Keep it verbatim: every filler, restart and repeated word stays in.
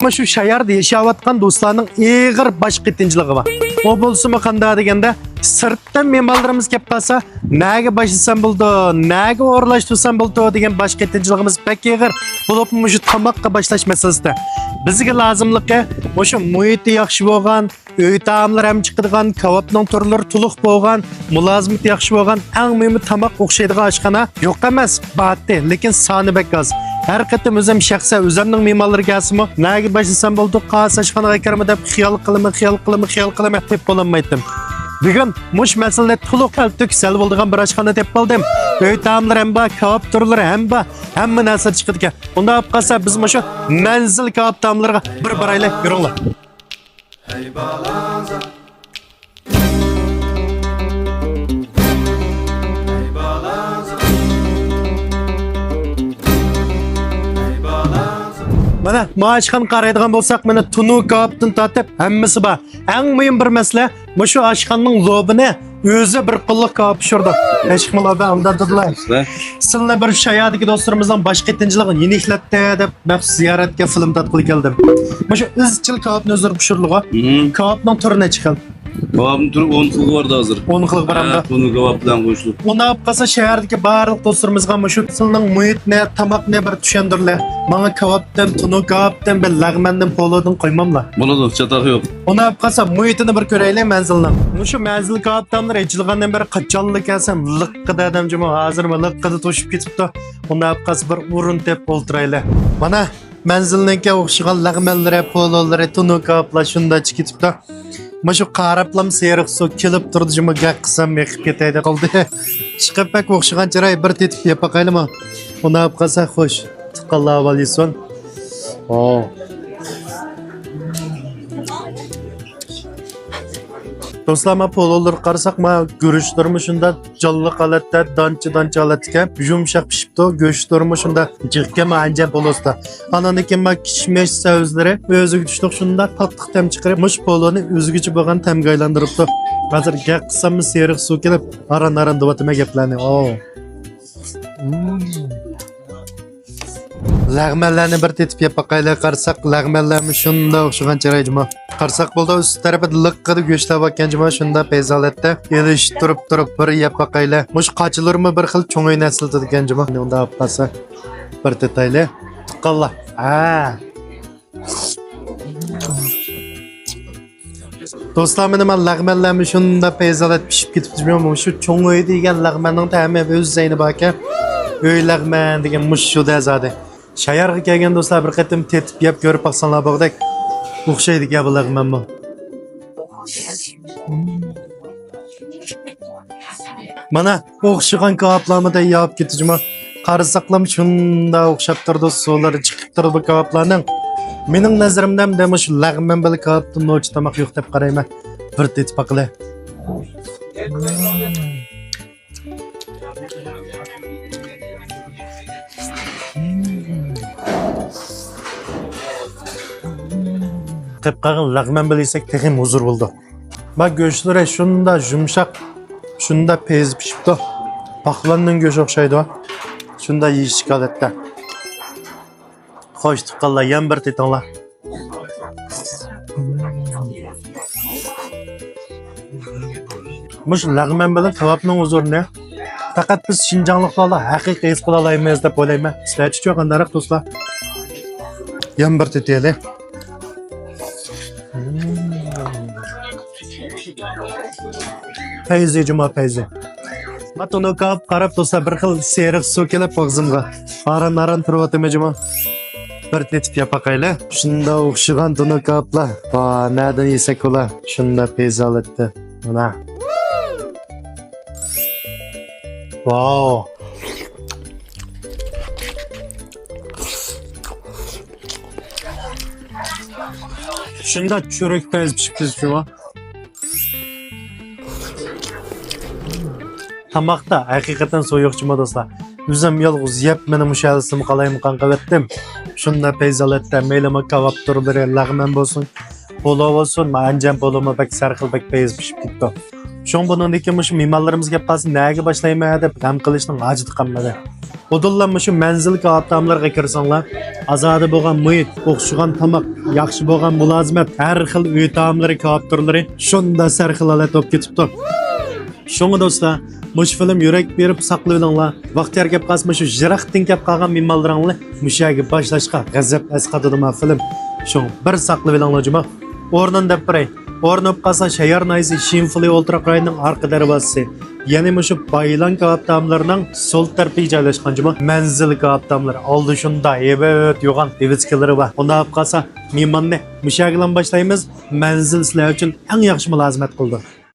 مانا شۇ شاياردا ياشاۋاتقان دوستلارنىڭ ئېغىر باش قېتىنچىلىقى بار. ئۇ بولسىمۇ قانداق دېگەندە، سىرتتىن مېھمانلىرىمىز كەپ قالسا، نەگە باشلىسام بولىدۇ، نەگە ئورۇنلاشتۇرسام بولىدۇ دېگەن باش قېتىنچىلىقىمىز بەك ئېغىر. بولۇپمۇ مۇشۇ تاماققا باشلاش مەسىلىسىدە. بىزگە لازىملىقى مۇشۇ مۇھىتى ياخشى بولغان، ئۆي تائاملىرى ھەم چىقىدىغان، كاۋاپنىڭ تۈرلىرى تولۇق بولغان، مۇلازىمىتى ياخشى بولغان، ئەڭ مۇھىمى تاماق ئوخشايدىغان ئاشخانا يوق ئەمەس، بارتتى، لېكىن سانى بەك ئاز. ھەر قېتىم ئۆزۈم شەخسەن ئۆزۈمنىڭ مېھمانلىرى كەلسىمۇ، نەگە باشلىسام بولىدۇ، قايسى ئاشخانىغا كىرىمەن دەپ خىيال قىلىمەن، خىيال قىلىمەن، خىيال قىلىمەن، تېپىپ بولالمايتتىم. بۈگۈن مۇشۇ مەسىلىنى تولۇق ھەل تۆكۈش ھەل بولىدىغان بىر ئاشخانا تېپىپ ئالدىم. ئۆي تائاملىرى ھەم بار، كاۋاپ تۈرلىرى ھەم بار، ھەممە نەرسە چىقىدىكەن. ئۇنداق بولۇپ قالسا، بىز مۇشۇ مەنزىل كاۋاپ تائاملىرىغا بىر بارايلى، يۈرۈڭلار. مانا، مائاشخانا قارايدىغان بولساق، مانا، تونۇر كاۋاپتىن تارتىپ ھەممىسى بار. ئەڭ مۇھىم بىر مەسىلە، مۇشۇ ئاشخانىنىڭ لوبىنى ئۆزى بىر قۇللۇق كاۋاپ پىشۇرىدۇ. ھېچقىمۇ لوبى ئالدىرىدۇلا. سىلىنى بىر شايادىكى دوستلىرىمىزنىڭ باش قېتىنچىلىقىنى يېنىكلەتتى دەپ مەخسۇس زىيارەتكە فىلىم تارتقىلى كەلدىم. مۇشۇ ئىزچىل كاۋاپنى ئۆزلىرى پىشۇرىدىغۇ. مم. كاۋاپنىڭ تۈرى نەچچە خىل؟ كاۋاپنىڭ تۈرى ئون خىلغا باردى ھازىر. ئون خىلغا بارامدا. ھە، تونۇر كاۋاپ بىلەن قوشۇلۇپ. ئۇنداق بولسا شەھەردىكى بارلىق دوستلىرىمىزغا مۇشۇ سىلىنىڭ مۇھىتىنى، تاماقنى بىر چۈشەندۈرلە. ماڭا كاۋاپتىن، تونۇر كاۋاپتىن، بىر لەغمەندىن، پولۇدىن قويماملا. بولىدۇ، چاتاق يوق. ئۇنداق قالسا مۇھىتىنى بىر كۆرەيلى مەنزىلنىڭ. مۇشۇ مەنزىل كاۋاپ تائاملىرى ئېچىلغاندىن بېرى قاچانلا كەلسەم لىققىدە ئادەم جۇمۇ، ھازىرمۇ لىققىدە توشۇپ كېتىپتۇ. ئۇنداق قالسا بىر ئورۇن تېپىپ ئولتۇرايلى. مانا مەنزىلنىڭكى ئوخشىغان لەغمەنلىرى، پولۇلىرى، تونۇر كاۋاپلار شۇنداقچە كېتىپتۇ. مۇشۇ قاراپلام سېرىق سۇ كېلىپ تۇرىدۇ جۇمۇ، گەپ قىلسام ئېقىپ كېتەيدە قالدى. چىقىپ بەك ئوخشىغان چىراي، بىر تېتىپ يەپ باقايلىمۇ؟ ئۇنداق قالسا خوش. تۇغقانلار ئاۋال يېسۇن. ئوو. دوستلار، ما پولۇلىرىغا قارىساق، ما گۈرۈچلىرىمۇ شۇنداق جانلىق ھالەتتە، دانچە-دانچە ھالەتتىكەن. يۇمشاق پىشىپتۇ، گۆشلىرىمۇ شۇنداق جىقكەن، ما ئەنجان پولۇسىدا. ئانىڭدىن كېيىن ما كىشمىش سەۋزىلىرى ئۆزىگە تۇشلۇق شۇنداق تاتلىق تەم چىقىرىپ، مۇشۇ پولۇنى ئۆزگىچە بولغان تەمگە ئايلاندۇرۇپتۇ. ھازىر گەپ قىلساممۇ سېرىق سۇ كېلىپ، ھاران-ھاران دەۋاتىمەن گەپلەرنى. ئوو. مم. لەغمەنلەرنى بىر تېتىپ يەپ باقايلى. قارىساق، لەغمەنلەرمۇ شۇنداق ئوخشىغان چىراي جۇمۇ. قارىساق بولدى، ئۈست تەرىپىدە لىققىدە گۆشلەر باركەن جۇمۇ، شۇنداق پەيزى ھالەتتە. ئېلىشتۇرۇپ تۇرۇپ بىر يەپ باقايلى. مۇشۇ قاچىلىرىمۇ بىر خىل چوڭ ئۆينى ئەسلىتىدىكەن جۇمۇ. ئۇنداق بولۇپ قالسا بىر تېتەيلى. تۇغقانلار. ھە. دوستلار، مېنى مانا لەغمەنلەرمۇ شۇنداق پەيزى ھالەتتە پىشىپ كېتىپتۇ. مۇشۇ چوڭ ئۆي دېگەن لەغمەننىڭ تەمى ئۆز زەينى باركەن. ئۆي لەغمەن دېگەن مۇشۇ دە زادى. شايارغا كەلگەن دوستلار بىر قېتىم تېتىپ يەپ كۆرۈپ باقساڭلار بولغۇدەك. ئوخشايدىكەن بۇ لەغمەنمۇ. مانا ئوخشىغان كاۋاپلارمۇ دەي ياپ كېتىجىما. قارىساقلام شۇنداق ئوخشاپ تۇرىدۇ، سۇلىرى چىقىپ تۇرىدۇ بۇ كاۋاپلارنىڭ. مېنىڭ نەزىرىمدە ئەمدى مۇشۇ لەغمەن بىلەن كاۋاپتىن نوچى تاماق يوق دەپ قارايمەن. بىر تېتىپ باقىلى. قېپقالغان لەغمەن بىلەن يېسەك تېخىمۇ ھۇزۇر بولىدۇ. ما گۆشلىرى شۇنداق يۇمشاق، شۇنداق پەيزى پىشىپتۇ. پاقلاننىڭ گۆشى ئوخشايدۇ. شۇنداق يېيىشلىك ھالەتتە. خوش تۇغقانلار، يەنە بىر تېتىڭلار. مۇشۇ لەغمەن بىلەن كاۋاپنىڭ ھۇزۇرىنى پەقەت بىز شىنجاڭلىقلارلا ھەقىقىي ھېس قىلالايمىز دەپ ئويلايمەن. سىلەرچىچۇ قانداقراق دوستلار؟ يەنە بىر تېتىيلى. پەيزى جۇما پەيزى. ماتونۇكاپ قاراپ تۇرسا بىر خىل سېرىق سۇ كېلىپ ئاغزىمغا. ئاران-ئاران تۇرۇۋاتىمەن جۇما. بىر تېتىپ يەپ باقايلى. شۇنداق ئوخشىغان تونۇكاپلار. ۋا، نەدىن يېسەك بولا؟ شۇنداق پەيزى ھالەتتە. مانا. ۋاۋ. شۇنداق چۈرۈك پەيزى پىشىپ كېتىپتۇ. تاماقتا ھەقىقەتەن سويۇقچىمۇ دوستلار. ئۆزۈم يالغۇز يەپ مېنى مۇشۇ ھالەتتىمۇ قالايمىقان قىلىۋەتتىم. شۇنداق پەيزى ھالەتتە مەيلىما كاۋاپ تۈرلىرى، لەغمەن بولسۇن، پولۇ بولسۇن، ما ئەنجان پولۇمۇ بەك سەرخىل، بەك پەيزى پىشىپ كېتىپتۇ. شۇڭا بۇنىڭدىن كېيىن مۇشۇ مېھمانلىرىمىز كەپ قالسا نەگە باشلايمەن دەپ غەم قىلىشنىڭ ھاجىتى قالمىدى. ئۇدۇللا مۇشۇ مەنزىل كاۋاپ تائاملىرىغا كىرسەڭلار، ئازادە بولغان مۇھىت، ئوخشىغان تاماق، ياخشى بولغان مۇلازىمەت، ھەر خىل ئۆي تائاملىرى، كاۋاپ تۈرلىرى شۇنداق سەرخىل ھالەت بولۇپ كېتىپتۇ. شۇڭا دوستلار، مۇشۇ فىلىم يۈرەك بېرىپ ساقلىۋېلىڭلار. ۋاقتى يار كەپ قالسا مۇشۇ يىراقتىن كەپ قالغان مېھمانلىرىڭلارنى مۇشۇ يەرگە باشلاشقا غەزەپ ئەسقاتىدۇ ما فىلىم. شۇڭا بىر ساقلىۋېلىڭلار جۇما. ئورنىنى دەپ بېرەي. ئورنى بولۇپ قالسا شەييار ناھىيەسى شىنفۇلى ئولتۇراق رايونىنىڭ ئارقا دەرۋازىسى. يەنى مۇشۇ بايلان كاۋاپ تائاملىرىنىڭ سول تەرىپىگە جايلاشقان جۇما. مەنزىل كاۋاپ تائاملىرى. ئالدى شۇنداق ھەيۋەت يوغان ۋىۋىسكىلىرى بار. ئۇنداق بولۇپ قالسا مېھماننى مۇشۇ يەرگىلا باشلايمىز. مەنزىل سىلەر ئۈچۈن ئەڭ ياخشى مۇلازىمەت قىلىدۇ.